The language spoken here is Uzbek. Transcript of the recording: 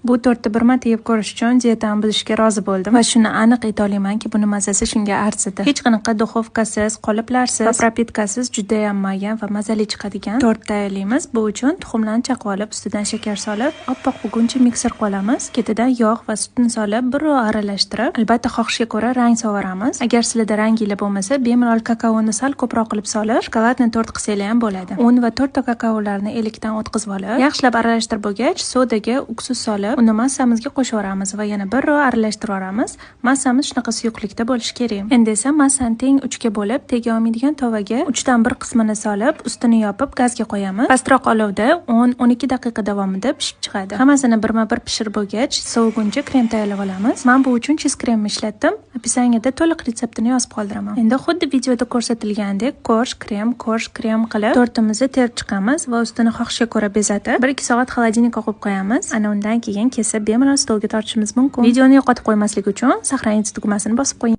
Bu tortni bir marta yeb ko'rish uchun dietamni buzishga rozi bo'ldim va shuni aniq ayta olamanki, buni mazasi shunga arzidi. Hech qanaqa duxovkasiz, qoliplarsiz va пропитка siz judayam mayin va mazali chiqadigan tort tayyorlaymiz. Bu uchun tuxumlarni chaqib olib, ustidan shakar solib, oppoq bo'lguncha mikser qilamiz. Ketidan yog' va sutni solib, birrov aralashtirib, albatta, xohishga ko'ra rang solvoramiz. Agar sizlarda ranginglar bo'lmasa, bemalol kakaoni sal ko'proq qilib solib, шоколадный tort qilsanglar ham bo'ladi. Un va to'rtta kakaolarni elakdan o'tkazib olib, yaxshilab aralashtirib bo'lgach, sodaga uksus solib, uni massamizga qo'shib yuboramiz va yana birrov aralashtirib yuboramiz. Massamiz shunaqa suyuqlikda bo'lishi kerak. Endi esa massani teng uchga bo'lib, tega olmaydigan tovaga uchdan bir qismini solib, ustini yopib, gazga qo'yamiz. Pastroq olovda 10-12 daqiqa davomida pishib chiqadi. Hammasini birma-bir pishirib bo'lgach, soviguncha krem tayyorlab olamiz. Men bu uchun cheese kremni ishlatdim. Описание da to'liq retseptini yozib qoldiraman. Endi xuddi videoda ko'rsatilgandek корж, krem, корж, krem qilib tortimizni terib chiqamiz va ustini xohishga ko'ra bezatib, 1-2 soat холодильник ka qo'yib qo'yamiz. Ana undan keyin kesib, bemalol stolga tortishimiz mumkin. Videoni yo'qotib qo'ymaslik uchun "Сохранить" tugmasini bosib qo'ying.